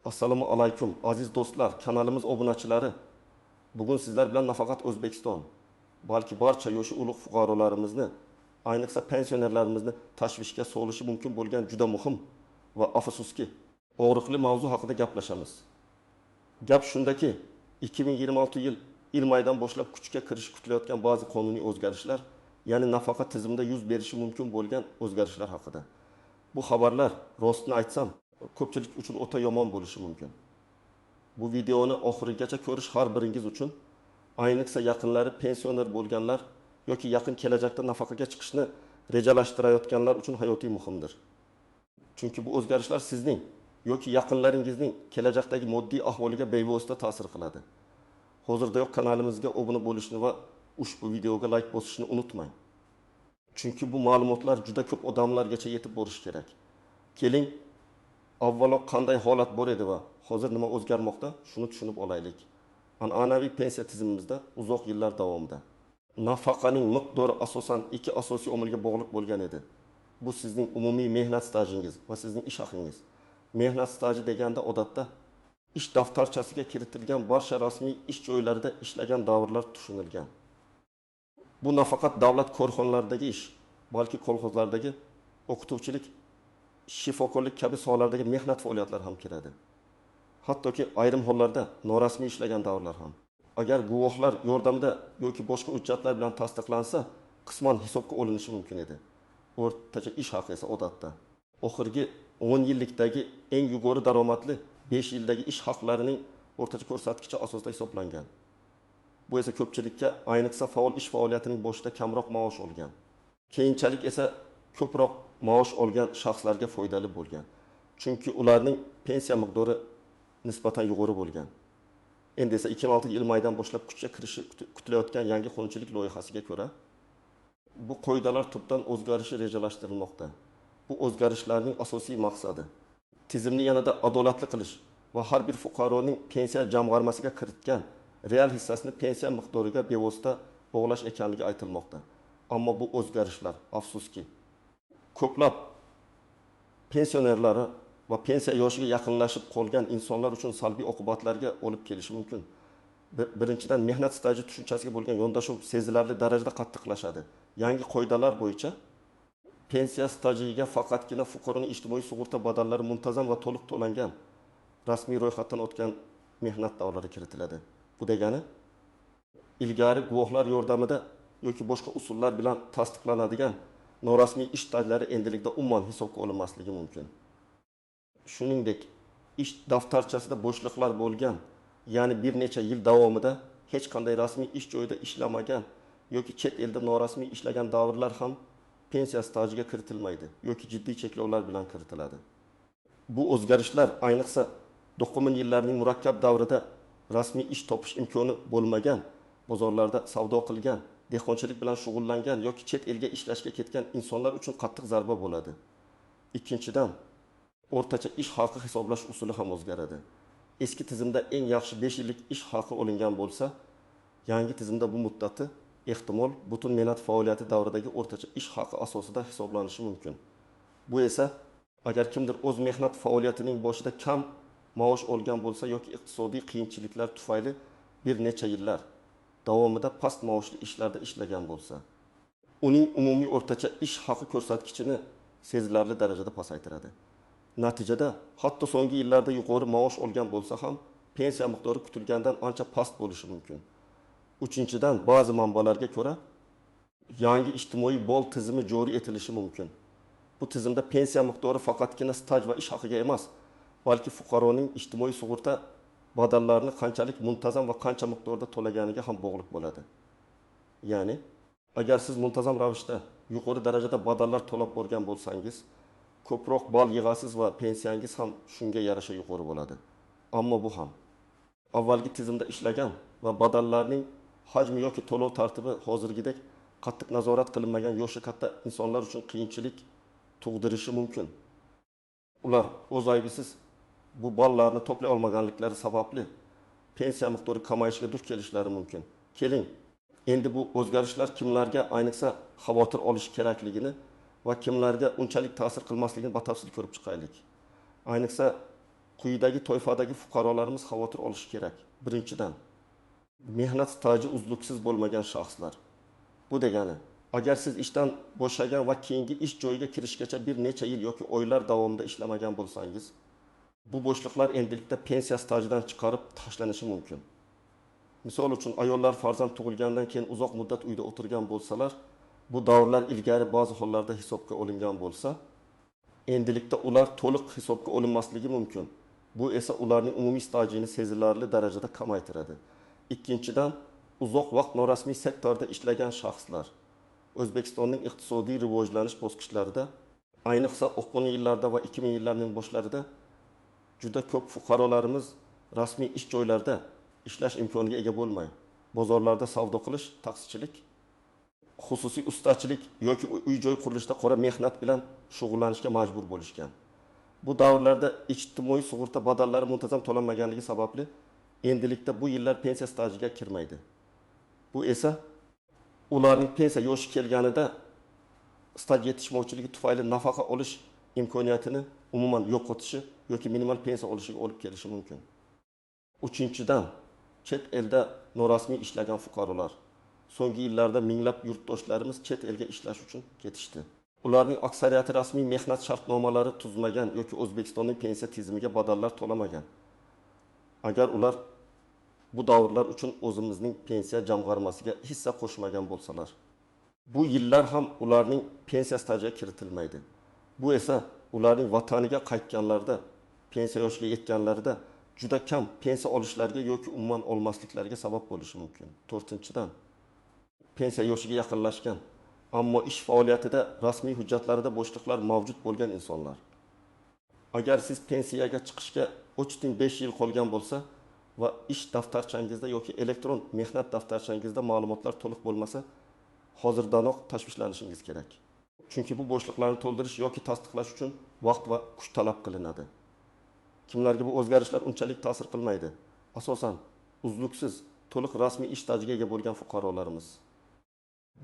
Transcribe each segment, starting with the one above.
Assalomu alaykum aziz do'stlar, kanalimiz obunachilari. Bugun sizlar bilan nafaqat O'zbekiston, balki barcha yoshi ulug' fuqarolarimizni, ayniqsa pensionerlarimizni tashvishga solishi mumkin bo'lgan juda muhim va afsuski og'riqli mavzu haqida gaplashamiz. Gap shundaki, 2026 yil iyul oyidan boshlab kuchga kirishi kutilayotgan ba'zi qonuniy o'zgarishlar, ya'ni nafaqa tizimida yuz berishi mumkin bo'lgan o'zgarishlar haqida. Bu xabarlar, rostini aytsam, ko'pchilik uchun o'ta yomon bo'lishi mumkin. Bu videoni oxirigacha ko'rish har biringiz uchun, ayniqsa yaqinlari pensioner bo'lganlar yoki yaqin kelajakda nafaqaga chiqishni rejalashtirayotganlar uchun hayotiy muhimdir. Chunki bu o'zgarishlar sizning yoki yaqinlaringizning kelajakdagi moddiy ahvoliga bevosita ta'sir qiladi. Hozirdayoq kanalimizga obuna bo'lishni va ushbu videoga like bosishni unutmang. Chunki bu ma'lumotlar juda ko'p odamlargacha yetib borishi kerak. Keling, avvalo qanday holat bor edi va hozir nima o'zgarmoqda, shuni tushunib olaylik. An'anaviy pensiya tizimimizda uzoq yillar davomida nafaqaning miqdori asosan ikki asosiy omilga bog'liq bo'lgan edi. Bu sizning umumiy mehnat stajingiz va sizning ish haqingiz. Mehnat staji deganda odatda ish daftarchasiga kiritilgan barcha rasmiy ish joylarida ishlagan davrlar tushunilgan. Bu nafaqat davlat korxonalaridagi ish, balki kolxozlardagi o'qituvchilik, shifokorlik kabi sohalardagi mehnat faoliyatlari ham kiradi. Hattoki ayrim hollarda norasmiy ishlagan davrlar ham. Agar guvohlar yordamida yoki boshqa hujjatlar bilan tasdiqlansa, qisman hisobga olinishi mumkin edi. O'rtacha ish haqi esa odatda oxirgi 10 yillikdagi eng yuqori daromadli 5 yildagi ish haqlarining o'rtacha ko'rsatkichi asosida hisoblangan. Bu esa ko'pchilikka, ayniqsa faol ish faoliyatining boshida kamroq maosh olgan, keyinchalik esa ko'proq maosh olgan shaxslarga foydali bo'lgan. Chunki ularning pensiya miqdori nisbatan yuqori bo'lgan. Endi esa 2006 yil maydan boshlab kuchga kirishi kutilayotgan yangi qonunchilik loyihasiga ko'ra, bu qoidalar tubdan o'zgarishi rejalashtirilmoqda. Bu o'zgarishlarning asosiy maqsadi tizimni yanada adolatli qilish va har bir fuqaroning pensiya jamg'armasiga kiritgan real hissasini pensiya miqdoriga bevosita bog'lash ekanligi aytilmoqda. Ammo bu o'zgarishlar, afsuski, ko'plab pensionerlari va pensiya yoshiga yaqinlashib qolgan insonlar uchun salbiy oqibatlarga olib kelishi mumkin. Birinchidan, mehnat staji tushunchasiga bo'lgan yondashuv sezilarli darajada qattiqlashadi. Yangi qoidalar bo'yicha pensiya stajiga faqatgina fuqaroning ijtimoiy sug'urta badallari muntazam va to'liq to'langan rasmiy ro'yxatdan o'tgan mehnat davrlari kiritiladi. Bu degani, ilgari guvohlar yordamida yoki boshqa usullar bilan tasdiqlanadigan norasmiy ish stajlari endilikda umuman hisobga olinmasligi mumkin. Shuningdek, ish daftarchasida bo'shliqlar bo'lgan, ya'ni bir necha yil davomida hech qanday rasmiy ish joyida ishlamagan yoki chet elda norasmiy ishlagan davrlar ham pensiya stajiga kiritilmaydi yoki jiddiy cheklovlar bilan kiritiladi. Bu o'zgarishlar ayniqsa 90 yillarning murakkab davrida rasmiy ish topish imkoni bo'lmagan, bozorlarda savdo qilgan, dehqonchilik bilan shug'ullangan yoki chet elga ishlashga ketgan insonlar uchun qattiq zarba bo'ladi. Ikkinchidan, o'rtacha ish haqi hisoblash usuli ham o'zgaradi. Eski tizimda eng yaxshi 5 yillik ish haqi olingan bo'lsa, yangi tizimda bu muddati ehtimol butun mehnat faoliyati davridagi o'rtacha ish haqi asosida hisoblanishi mumkin. Bu esa agar kimdir o'z mehnat faoliyatining boshida kam maosh olgan bo'lsa yoki iqtisodiy qiyinchiliklar tufayli bir necha yillar davomida past maoshli ishlarda ishlagan bo'lsa, uning umumiy o'rtacha ish haqi ko'rsatkichini sezilarli darajada pasaytiradi. Natijada hatto so'nggi yillarda yuqori maosh olgan bo'lsa ham pensiya miqdori kutilgandan ancha past bo'lishi mumkin. Uchinchidan, ba'zi manbalarga ko'ra yangi ijtimoiy ball tizimi joriy etilishi mumkin. Bu tizimda pensiya miqdori faqatgina staj va ish haqiga emas, balki fuqaroning ijtimoiy sug'urta badallarini qanchalik muntazam va qancha miqdorda to'laganiga ham bog'liq bo'ladi. Ya'ni, agar siz muntazam ravishda yuqori darajada badallar to'lab borgan bo'lsangiz, ko'proq ball yig'asiz va pensiyangiz ham shunga yarasha yuqori bo'ladi. Ammo bu ham avvalgi tizimda ishlagan va badallarning hajmi yoki to'lov tartibi hozirgidek qattiq nazorat qilinmagan yoshi katta insonlar uchun qiyinchilik tug'dirishi mumkin. Ular o'z aybisiz bu ballarni to'play olmaganliklari sababli pensiya miqdori kamayishiga duch kelishlari mumkin. Keling, endi bu o'zgarishlar kimlarga ayniqsa xavotir olish kerakligini va kimlarga unchalik ta'sir qilmasligini batafsil ko'rib chiqaylik. Ayniqsa Quyidagi toifadagi fuqarolarimiz xavotir olishi kerak. Birinchidan, mehnat staji uzluksiz bo'lmagan shaxslar. Bu degani, agar siz ishdan bo'shagan va keyingi ish joyiga kirishgacha bir necha yil yoki oylar davomida ishlamagan bo'lsangiz, bu bo'shliqlar endilikda pensiya stajidan chiqarib tashlanishi mumkin. Misol uchun, ayollar farzand tug'ilgandan keyin uzoq muddat uyda o'tirgan bo'lsalar, bu davrlar ilgari ba'zi hollarda hisobga olingan bo'lsa, endilikda ular to'liq hisobga olinmasligi mumkin. Bu esa ularning umumiy stajini sezilarli darajada kamaytiradi. Ikkinchidan, uzoq vaqt norasmiy sektorda ishlagan shaxslar. O'zbekistonning iqtisodiy rivojlanish bosqichlarida, ayniqsa 90 yillarda va 2000 yillarning boshlarida juda ko'p fuqarolarimiz rasmiy ish joylarida ishlash imkoniga ega bo'lmay, bozorlarda savdo qilish, taksichilik, xususiy ustachilik yoki uy-joy qurilishida qora mehnat bilan shug'ullanishga majbur bo'lishgan. Bu davrlarda ijtimoiy sug'urta badallari muntazam to'lanmaganligi sababli endilikda bu yillar pensiya stajiga kirmaydi. Bu esa ularning pensiya yoshi kelganida staj yetishmovchiligi tufayli nafaqa olish imkoniyatini umuman yo'qotishi yoki minimal pensiya olishiga olib kelishi mumkin. Uchinchidan, chet elda norasmiy ishlagan fuqarolar. So'nggi yillarda minglab yurtdoshlarimiz chet elga ishlash uchun ketishdi. Ularning aksariyati rasmiy mehnat shartnomalari tuzmagan yoki O'zbekistonning pensiya tizimiga badallar to'lamagan. Agar ular bu davrlar uchun o'zimizning pensiya jamg'armasiga hissa qo'shmagan bo'lsalar, bu yillar ham ularning pensiya stajiga kiritilmaydi. Bu esa ularning vataniga qaytganlarida, pensiya yoshiga yetganlarida juda kam pensiya olishlariga yoki umuman olmasliklariga sabab bo'lishi mumkin. To'rtinchidan, pensiya yoshiga yaqinlashgan, ammo ish faoliyatida rasmiy hujjatlarida bo'shliqlar mavjud bo'lgan insonlar. Agar siz pensiyaga chiqishga 3.5 yil qolgan bo'lsa va ish daftarchangizda yoki elektron mehnat daftarchangizda ma'lumotlar to'liq bo'lmasa, hozirdanoq tashvishlanishingiz kerak. Chunki bu bo'shliqlarni to'ldirish yoki tasdiqlash uchun vaqt va kuch talab qilinadi. Kimlarga bu o'zgarishlar unchalik ta'sir qilmaydi? Asosan uzluksiz, to'liq rasmiy ish stajiga ega bo'lgan fuqarolarimiz.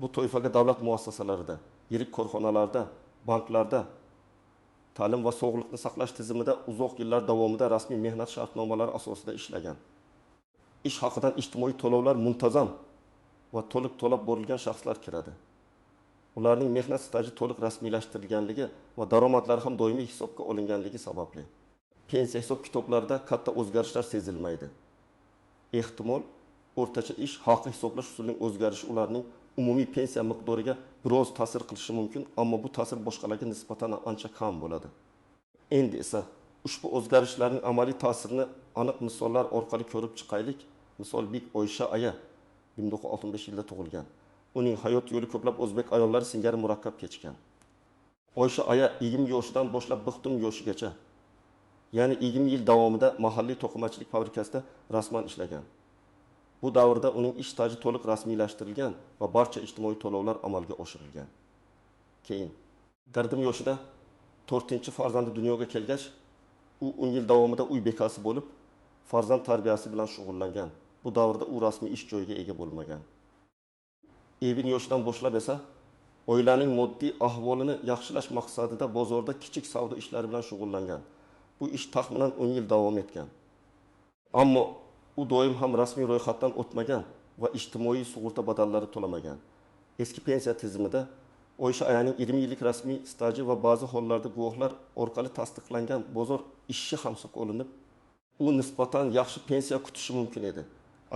Bu toifaga davlat muassasalarida, yirik korxonalarda, banklarda, ta'lim va sog'liqni saqlash tizimida uzoq yillar davomida rasmiy mehnat shartnomalari asosida ishlagan, ish haqidan ijtimoiy to'lovlar muntazam va to'liq to'lab borilgan shaxslar kiradi. Ularning mehnat staji to'liq rasmiylashtirilganligi va daromadlari ham doimiy hisobga olinganligi sababli pensiya hisob kitoblarida katta o'zgarishlar sezilmaydi. Ehtimol, o'rtacha ish haqi hisoblash usulining o'zgarishi ularning umumiy pensiya miqdoriga biroz ta'sir qilishi mumkin, ammo bu ta'sir boshqalarga nisbatan ancha kam bo'ladi. Endi esa ushbu o'zgarishlarning amaliy ta'sirini aniq misollar orqali ko'rib chiqaylik. Misol, Bek Oysha aya 1965 yilda tug'ilgan. Uning hayot yo'li ko'plab o'zbek ayollari singari murakkab kechgan. Oysha aya 20 yoshidan boshlab 40 yoshigacha, ya'ni 20 yil davomida mahalliy to'qimachilik fabrikasida rasman ishlagan. Bu davrda uning ish staji to'liq rasmiylashtirilgan va barcha ijtimoiy to'lovlar amalga oshirilgan. Keyin 40 yoshida 4-farzandi dunyoga kelgach, u 10 yil davomida uy bekasi bo'lib, farzand tarbiyasi bilan shug'ullangan. Bu davrda u rasmiy ish joyiga ega bo'lmagan. 50 yoshidan boshlab esa oilaning moddiy ahvolini yaxshilash maqsadida bozorda kichik savdo ishlari bilan shug'ullangan. Bu ish taxminan 10 yil davom etgan. Ammo u doim ham rasmiy ro'yxatdan o'tmagan va ijtimoiy sug'urta badallari to'lamagan. Eski pensiya tizimida Oysha ayaning 20 yillik rasmiy staji va ba'zi hollarda guvohlar orqali tasdiqlangan bozor ishi ham hisobga olinib, u nisbatan yaxshi pensiya kutishi mumkin edi.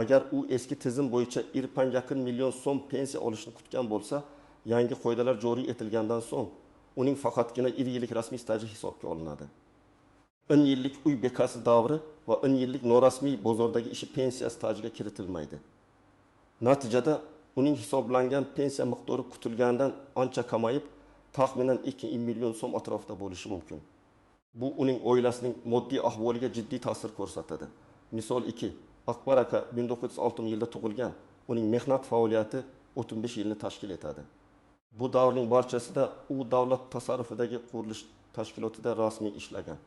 Agar u eski tizim bo'yicha irpan yaqin million so'm pensiya olishni kutgan bo'lsa, yangi qoidalar joriy etilgandan so'ng uning faqatgina 1 yillik rasmiy staji hisobga olinadi. 10 yillik uy bekasi davri va 10 yillik norasmiy bozordagi ishi pensiya stajiga kiritilmaydi. Natijada uning hisoblangan pensiya miqdori kutilganidan ancha kamayib, taxminan 2 million so'm atrofida bo'lishi mumkin. Bu uning oilasining moddiy ahvoliga jiddiy ta'sir ko'rsatadi. Misol 2. Akbar aka 1906 yilda tug'ilgan. Uning mehnat faoliyati 35 yilni tashkil etadi. Bu davrning barchasida u davlat tasarrufidagi qurilish tashkilotida rasmiy ishlagan.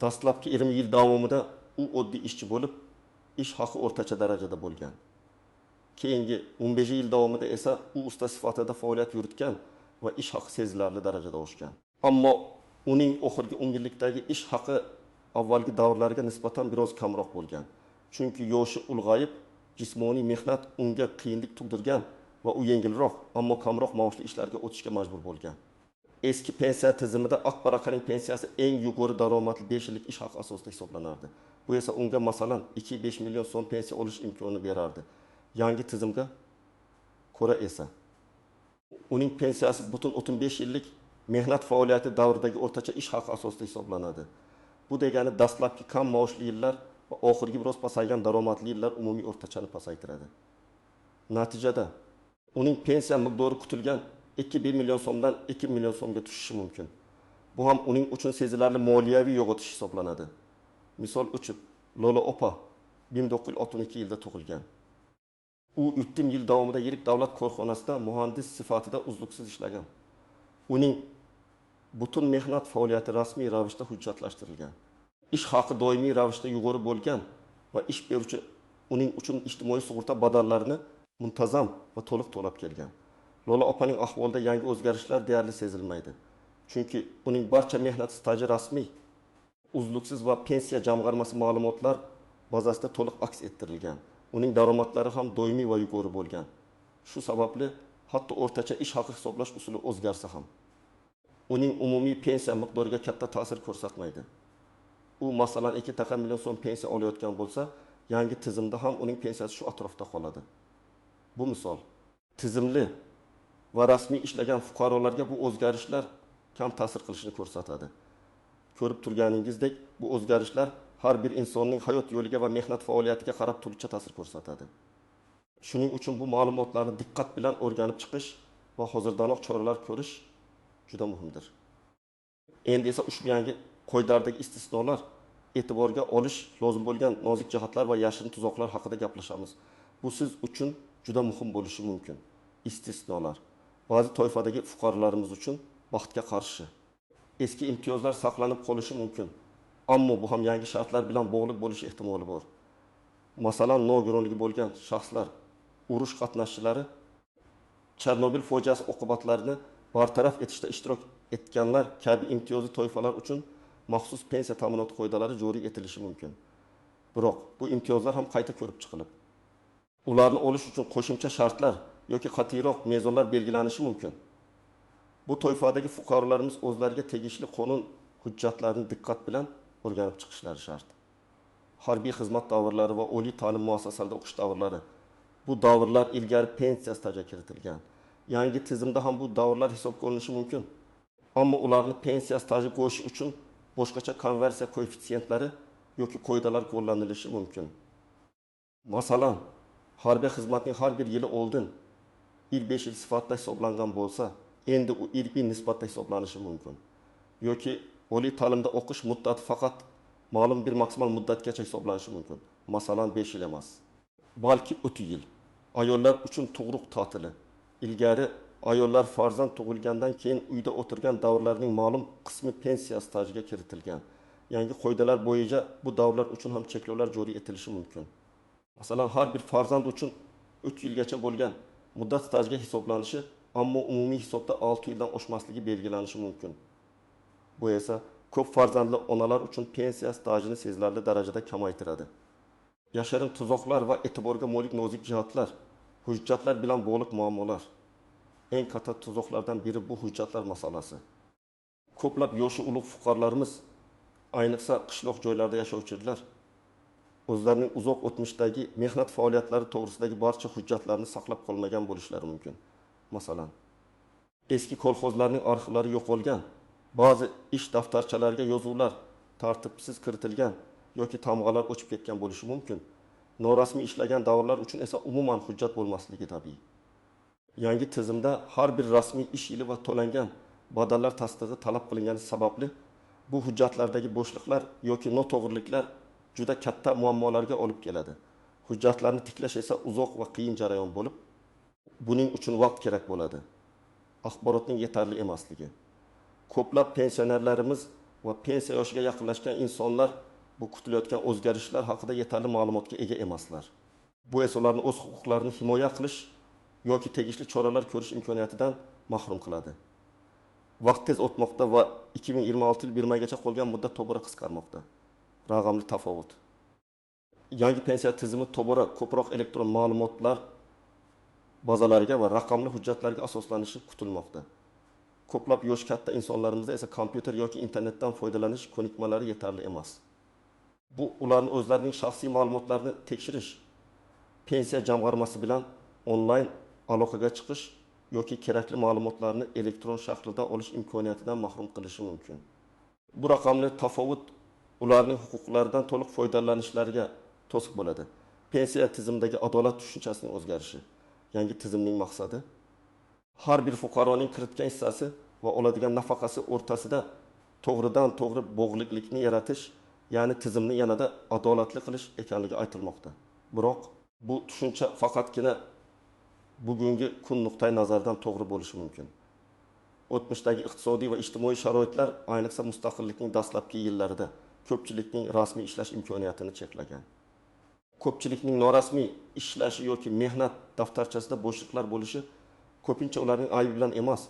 Dastlabki 20 yil davomida u oddiy ishchi bo'lib, ish haqi o'rtacha darajada bo'lgan. Keyingi 15 yil davomida esa u usta sifatida faoliyat yuritgan va ish haqi sezilarli darajada oshgan. Ammo uning oxirgi 10 yillikdagi ish haqi avvalgi davrlarga nisbatan biroz kamroq bo'lgan. Chunki yoshi ulg'ayib, jismoniy mehnat unga qiyinlik tug'dirgan va u yengilroq, ammo kamroq maoshli ishlarga o'tishga majbur bo'lgan. Eski pensiya tizimida Akbar akaning pensiyasi eng yuqori daromadli 5 yillik ish haqi asosida hisoblanardi. Bu esa unga masalan 2,5 million so'm pensiya olish imkonini berardi. Yangi tizimga ko'ra esa uning pensiyasi butun 35 yillik mehnat faoliyati davridagi o'rtacha ish haqi asosida hisoblanadi. Bu degani dastlabki kam maoshli yillar va oxirgi biroz pasaygan daromadli yillar umumiy o'rtachani pasaytiradi. Natijada uning pensiya miqdori kutilgan 2,5 million so'mdan 2 million so'mga tushishi mumkin. Bu ham uning uchun sezilarli moliyaviy yo'qotish hisoblanadi. Misol uchun, Lola opa 1962 yilda tug'ilgan. U 3 yil davomida yirik davlat korxonasida muhandis sifatida uzluksiz ishlagan. Uning butun mehnat faoliyati rasmiy ravishda hujjatlashtirilgan. Ish haqi doimiy ravishda yuqori bo'lgan va ish beruvchi uning uchun ijtimoiy sug'urta badallarini muntazam va to'liq to'lab kelgan. Lola opaning ahvolida yangi o'zgarishlar deyarli sezilmaydi. Chunki uning barcha mehnat staji rasmiy, uzluksiz va pensiya jamg'armasi ma'lumotlar bazasida to'liq aks ettirilgan. Uning daromadlari ham doimiy va yuqori bo'lgan. Shu sababli hatto o'rtacha ish haqi hisoblash usuli o'zgarsa ham uning umumiy pensiya miqdoriga katta ta'sir ko'rsatmaydi. U masalan 2,5 million so'm pensiya olayotgan bo'lsa, yangi tizimda ham uning pensiyasi shu atrofda qoladi. Bu misol tizimli va rasmiy ishlagan fuqarolarga bu o'zgarishlar kam ta'sir qilishini ko'rsatadi. Ko'rib turganingizdek, bu o'zgarishlar har bir insonning hayot yo'liga va mehnat faoliyatiga qarab turlicha ta'sir ko'rsatadi. Shuning uchun bu ma'lumotlarni diqqat bilan o'rganib chiqish va hozirdanoq choralar ko'rish juda muhimdir. Endi esa ushbu yangi qoidalardagi istisnolar, e'tiborga olish lozim bo'lgan nozik jihatlar va yashirin tuzoqlar haqida gaplashamiz. Bu siz uchun juda muhim bo'lishi mumkin. Istisnolar ba'zi toifadagi fuqarolarimiz uchun baxtga qarshi eski imtiyozlar saqlanib qolishi mumkin. Ammo bu ham yangi shartlar bilan bog'liq bo'lishi ehtimoli bor. Masalan, nogironligi bo'lgan shaxslar, urush qatnashchilari, Chernobil fojiasi oqibatlarini bartaraf etishda ishtirok etganlar kabi imtiyozli toifalar uchun maxsus pensiya ta'minoti qoidalari joriy etilishi mumkin. Biroq bu imtiyozlar ham qayta ko'rib chiqilib, ularni olish uchun qo'shimcha shartlar yoki qat'iyroq mezonlar belgilanishi mumkin. Bu toifadagi fuqarolarimiz o'zlariga tegishli qonun hujjatlarini diqqat bilan o'rganib chiqishlari shart. Harbiy xizmat davrlari va oliy ta'lim muassasalarida o'qish davrlari. Bu davrlar ilgari pensiya stajiga kiritilgan. Yangi tizimda ham bu davrlar hisobga olinishi mumkin. Ammo ularni pensiya staji qo'yish uchun boshqacha konversiya koeffitsyentlari yoki qoidalar qo'llanilishi mumkin. Masalan, harbiy xizmatning har bir yili oldin 5 yil sifatida hisoblangan bo'lsa, endi u irqiy nisbatda hisoblanishi mumkin. Yoki oliy ta'limda o'qish muddati faqat ma'lum bir maksimal muddatgacha hisoblanishi mumkin. Masalan, 5 yil emas, balki 3 yil. Ayollar uchun tug'ruq ta'tili. Ilgari ayollar farzand tug'ilgandan keyin uyda o'tirgan davrlarning ma'lum qismi pensiya stajiga kiritilgan. Yangi qoidalar bo'yicha bu davrlar uchun ham cheklovlar joriy etilishi mumkin. Masalan, har bir farzand uchun 3 yilgacha bo'lgan muddat stajga hisoblanishi, ammo umumiy hisobda 6 yildan oshmasligi belgilanishi mumkin. Bu esa ko'p farzandli onalar uchun pensiya stajini sezilarli darajada kamaytiradi. Yashirin tuzoqlar va e'tiborga molik nozik jihatlar, hujjatlar bilan bog'liq muammolar. Eng katta tuzoqlardan biri bu hujjatlar masalasi. Ko'plab yoshi ulug' fuqarolarimiz, ayniqsa qishloq joylarda yashovchilar, o'zlarining uzoq o'tmishdagi mehnat faoliyatlari to'g'risidagi barcha hujjatlarni saqlab qolmagan bo'lishlari mumkin. Masalan, eski kolxozlarning arxivlari yo'qolgan, ba'zi ish daftarchalariga yozuvlar tartibsiz kiritilgan yoki tamg'alar o'chib ketgan bo'lishi mumkin. Norasmiy ishlagan davrlar uchun esa umuman hujjat bo'lmasligi tabiiy. Yangi tizimda har bir rasmiy ish yili va to'langan badallar tasdig'i talab qilingani sababli bu hujjatlardagi bo'shliqlar yoki noto'g'riliklar juda katta muammolarga olib keladi. Hujjatlarni tiklash esa uzoq va qiyin jarayon bo'lib, buning uchun vaqt kerak bo'ladi. Axborotning yetarli emasligi. Ko'plab pensionerlarimiz va pensiya yoshiga yaqinlashgan insonlar bu kutilayotgan o'zgarishlar haqida yetarli ma'lumotga ega emaslar. Bu esa ularni o'z huquqlarini himoya qilish yoki tegishli choralar ko'rish imkoniyatidan mahrum qiladi. Vaqt tez o'tmoqda va 2026 yil 1 maygacha qolgan muddat tobora qisqarmoqda. Raqamli tafovut. Yangi pensiya tizimi tobora ko'proq elektron ma'lumotlar bazalariga va raqamli hujjatlarga asoslanishi kutilmoqda. Ko'plab yoshi katta insonlarimizda esa kompyuter yoki internetdan foydalanish ko'nikmalari yetarli emas. Bu ularni o'zlarining shaxsiy ma'lumotlarini tekshirish, pensiya jamg'armasi bilan onlayn aloqaga chiqish yoki kerakli ma'lumotlarni elektron shaklida olish imkoniyatidan mahrum qilishi mumkin. Bu raqamli tafovut ularning huquqlaridan to'liq foydalanishlariga to'siq bo'ladi. Pensiya tizimidagi adolat tushunchasining o'zgarishi. Yangi tizimning maqsadi har bir fuqaroning kiritgan hissasi va oladigan nafaqasi o'rtasida to'g'ridan to'g'ri bog'liqlikni yaratish, ya'ni tizimni yanada adolatli qilish ekanligi aytilmoqda. Biroq bu tushuncha faqatgina bugungi kun nuqtai nazaridan to'g'ri bo'lishi mumkin. O'tmishdagi iqtisodiy va ijtimoiy sharoitlar, ayniqsa mustaqillikning dastlabki yillarida ko'pchilikning rasmiy ishlash imkoniyatini cheklagan. Ko'pchilikning norasmiy ishlashi yoki mehnat daftarchasida bo'shliqlar bo'lishi ko'pincha ularning aybi bilan emas,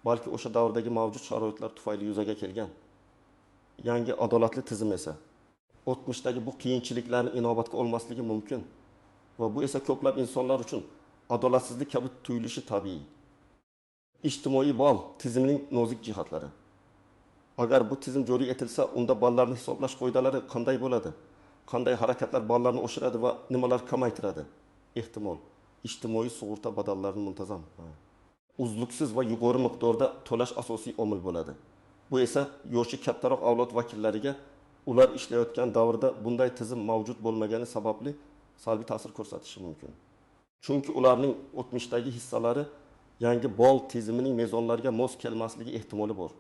balki o'sha davrdagi mavjud sharoitlar tufayli yuzaga kelgan. Yangi adolatli tizim esa o'tmishdagi bu qiyinchiliklarni inobatga olmasligi mumkin va bu esa ko'plab insonlar uchun adolatsizlik kabi tuyulishi tabiiy. Ijtimoiy ball tizimining nozik jihatlari. Agar bu tizim joriy etilsa, unda ballarni hisoblash qoidalari qanday bo'ladi? Qanday harakatlar ballarni oshiradi va nimalar kamaytiradi? Ehtimol, ijtimoiy sug'urta badallarini muntazam, uzluksiz va yuqori miqdorda to'lash asosiy omil bo'ladi. Bu esa yoshi kattaroq avlod vakillariga ular ishlayotgan davrda bunday tizim mavjud bo'lmagani sababli salbiy ta'sir ko'rsatishi mumkin. Chunki ularning o'tmishdagi hissalari yangi ball tizimining mezonlariga mos kelmasligi ehtimoli bor.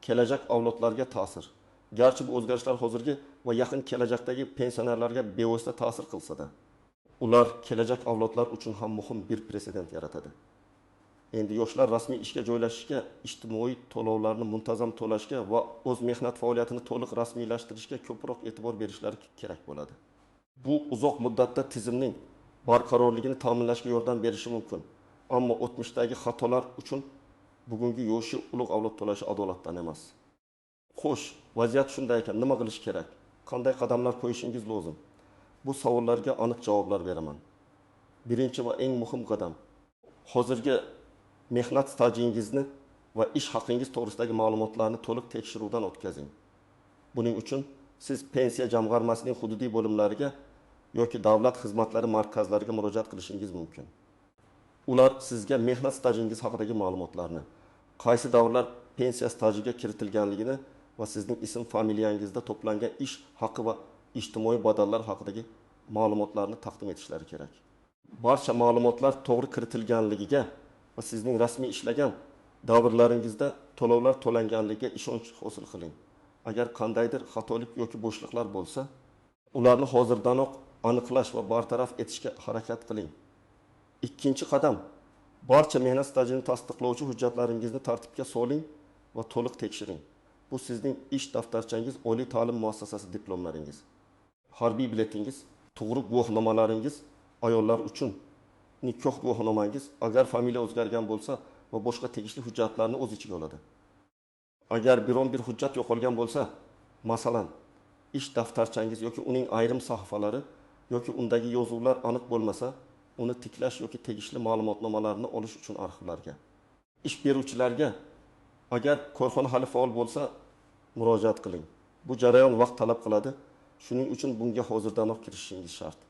Kelajak avlodlarga ta'sir. Garchi bu o'zgarishlar hozirgi va yaqin kelajakdagi pensionerlarga bevosita ta'sir qilsa-da, ular kelajak avlodlar uchun ham muhim bir presedent yaratadi. Endi yoshlar rasmiy ishga joylashishga, ijtimoiy to'lovlarni muntazam to'lashga va o'z mehnat faoliyatini to'liq rasmiylashtirishga ko'proq e'tibor berishlari kerak bo'ladi. Bu uzoq muddatda tizimning barqarorligini ta'minlashga yordam berishi mumkin. Ammo o'tmishdagi xatolar uchun bugungi yoshi ulug' avlod to'lashi adolatdan emas. Xo'sh, vaziyat shunday ekan, nima qilish kerak? Qanday qadamlar qo'yishingiz lozim? Bu savollarga aniq javoblar beraman. Birinchi va eng muhim qadam: hozirgi mehnat stajingizni va ish haqingiz to'g'risidagi ma'lumotlarni to'liq tekshiruvdan o'tkazing. Buning uchun siz pensiya jamg'armasining hududiy bo'limlariga yoki davlat xizmatlari markazlariga murojaat qilishingiz mumkin. Ular sizga mehnat stajingiz haqidagi ma'lumotlarni, qaysi davrlar pensiya stajiga kiritilganligini va sizning ism familiyangizda to'plangan ish haqi va ijtimoiy badallar haqidagi ma'lumotlarni taqdim etishlari kerak. Barcha ma'lumotlar to'g'ri kiritilganligiga va sizning rasmiy ishlagan davrlaringizda to'lovlar to'langanligiga ishonch hosil qiling. Agar qandaydir xatolik yoki bo'shliqlar bo'lsa, ularni hozirdanoq aniqlash va bartaraf etishga harakat qiling. Ikkinchi qadam: barcha mehnat stajini tasdiqlovchi hujjatlaringizni tartibga soling va to'liq tekshiring. Bu sizning ish daftarchangiz, oliy ta'lim muassasasi diplomlaringiz, harbiy biletingiz, tug'ruq guvohnomalaringiz, ayollar uchun nikoh guvohnomangiz, agar familiya o'zgargan bo'lsa va boshqa tegishli hujjatlarni o'z ichiga oladi. Agar biron bir hujjat yo'qolgan bo'lsa, masalan, ish daftarchangiz yoki uning ayrim sahifalari yoki undagi yozuvlar aniq bo'lmasa, uni tiklash yoki tegishli ma'lumotnomalarni olish uchun arxivlarga, ish beruvchilarga, agar korxona hali faol bo'lsa, murojaat qiling. Bu jarayon vaqt talab qiladi. Shuning uchun bunga hozirdanoq kirishingiz shart.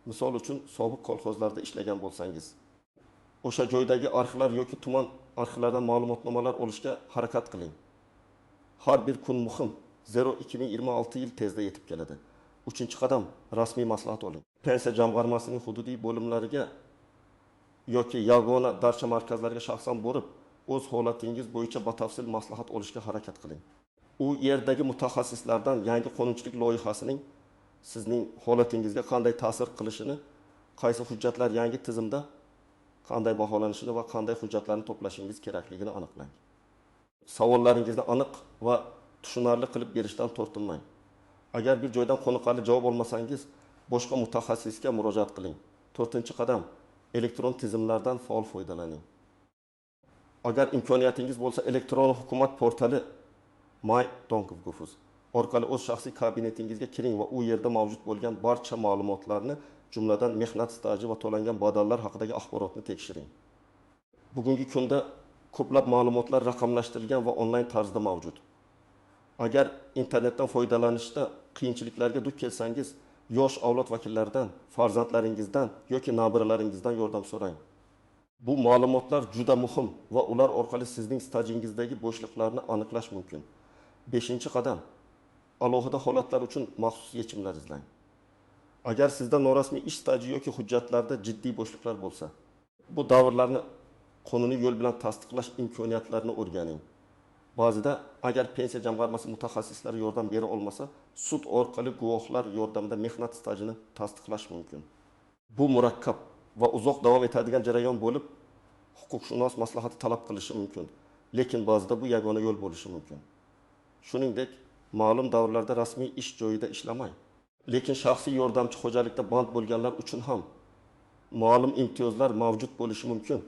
Misol uchun, sobiq kolxozlarda ishlagan bo'lsangiz, o'sha joydagi arxivlar yoki tuman arxivlaridan ma'lumotnomalar olishga harakat qiling. Har bir kun muhim, zero 2026 yil tezda yetib keladi. Uchinchi qadam: rasmiy maslahat oling. Pensiya jamg'armasining hududiy bo'limlariga yoki yagona darcha markazlariga shaxsan borib, o'z holatingiz bo'yicha batafsil maslahat olishga harakat qiling. U yerdagi mutaxassislardan yangi qonunchilik loyihasining sizning holatingizga qanday ta'sir qilishini, qaysi hujjatlar yangi tizimda qanday baholanishini va qanday hujjatlarni to'plashingiz kerakligini aniqlang. Savollaringizni aniq va tushunarli qilib berishdan tortinmang. Agar bir joydan qoniqarli javob olmasangiz, boshqa mutaxassisga murojaat qiling. To'rtinchi qadam: elektron tizimlardan faol foydalaning. Agar imkoniyatingiz bo'lsa, elektron hukumat portali my.gov.uz orqali o'z shaxsiy kabinetingizga kiring va u yerda mavjud bo'lgan barcha ma'lumotlarni, jumladan mehnat staji va to'langan badallar haqidagi axborotni tekshiring. Bugungi kunda ko'plab ma'lumotlar raqamlashtirilgan va onlayn tarzda mavjud. Agar internetdan foydalanishda qiyinchiliklarga duch kelsangiz, yosh avlod vakillaridan, farzandlaringizdan yoki nabiralaringizdan yordam so'rang. Bu ma'lumotlar juda muhim va ular orqali sizning stajingizdagi bo'shliqlarni aniqlash mumkin. 5-qadam. Alohida holatlar uchun maxsus yechimlar izlang. Agar sizda norasmiy ish staji yoki hujjatlarda jiddiy bo'shliqlar bo'lsa, bu davrlarni qonuniy yo'l bilan tasdiqlash imkoniyatlarini o'rganing. Ba'zida agar pensiya jamg'armasi mutaxassislari yordam bera olmasa, sud orqali guvohlar yordamida mehnat stajini tasdiqlash mumkin. Bu murakkab va uzoq davom etadigan jarayon bo'lib, huquqshunos maslahati talab qilishi mumkin. Lekin ba'zida bu yagona yo'l bo'lishi mumkin. Shuningdek, ma'lum davrlarda rasmiy ish joyida ishlamay, lekin shaxsiy yordamchi xo'jalikda band bo'lganlar uchun ham ma'lum imtiyozlar mavjud bo'lishi mumkin.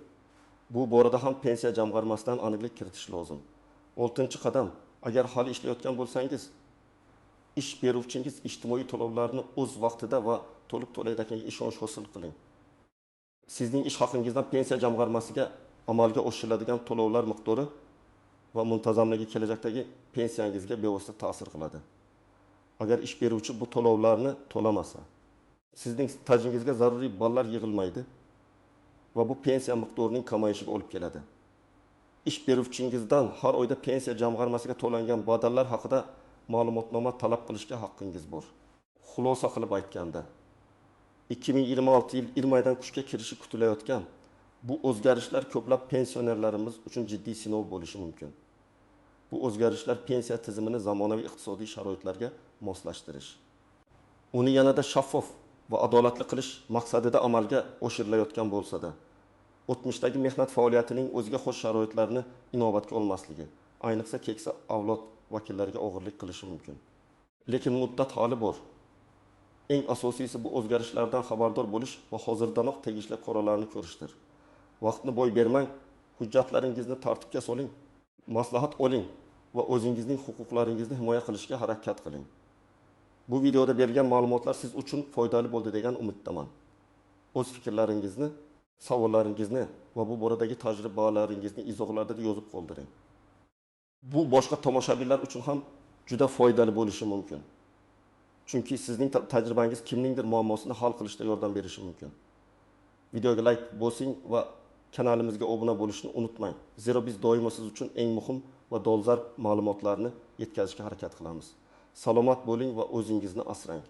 Bu borada ham pensiya jamg'armasidan aniqlik kiritish lozim. 6-qadam. Agar hali ishlayotgan bo'lsangiz, ish beruvchingiz ijtimoiy to'lovlarni o'z vaqtida va to'liq to'layotganiga ishonch hosil qiling. Sizning ish haqingizdan pensiya jamg'armasiga amalga oshiriladigan to'lovlar miqdori va muntazamligi kelajakdagi pensiyangizga bevosita ta'sir qiladi. Agar ish beruvchi bu to'lovlarni to'lamasa, sizning stajingizga zaruriy ballar yig'ilmaydi va bu pensiya miqdorining kamayishiga olib keladi. Ish beruvchingizdan har oyda pensiya jamg'armasiga to'langan badallar haqida ma'lumotnoma talab qilishga haqqingiz bor. Xulosa qilib aytganda, 2026 yil iyul oyidan kuchga kirishi kutilayotgan bu o'zgarishlar ko'plab pensionerlarimiz uchun jiddiy sinov bo'lishi mumkin. Bu o'zgarishlar pensiya tizimini zamonaviy iqtisodiy sharoitlarga moslashtirish, uni yanada shaffof va adolatli qilish maqsadida amalga oshirilayotgan bo'lsa-da, o'tmishdagi mehnat faoliyatining o'ziga xos sharoitlarini inobatga olmasligi, ayniqsa keksa avlod vakillariga og'irlik qilishi mumkin. Lekin muddat hali bor. Eng asosiysi bu o'zgarishlardan xabardor bo'lish va hozirdanoq tegishli choralarni ko'rishdir. Vaqtni boy bermang, hujjatlaringizni tartibga soling, maslahat oling va o'zingizning huquqlaringizni himoya qilishga harakat qiling. Bu videoda berilgan ma'lumotlar siz uchun foydali bo'ldi degan umiddaman. O'z fikrlaringizni, savollaringizni va bu boradagi tajribalaringizni izohlarda yozib qoldiring. Bu boshqa tomoshabinlar uchun ham juda foydali bo'lishi mumkin. Chunki sizning tajribangiz kimningdir muammosini hal qilishda yordam berishi mumkin. Videoga like bosing va kanalimizga obuna bo'lishni unutmang. Zero biz doimo siz uchun eng muhim va dolzarb ma'lumotlarni yetkazishga harakat qilamiz. Salomat bo'ling va o'zingizni asrang.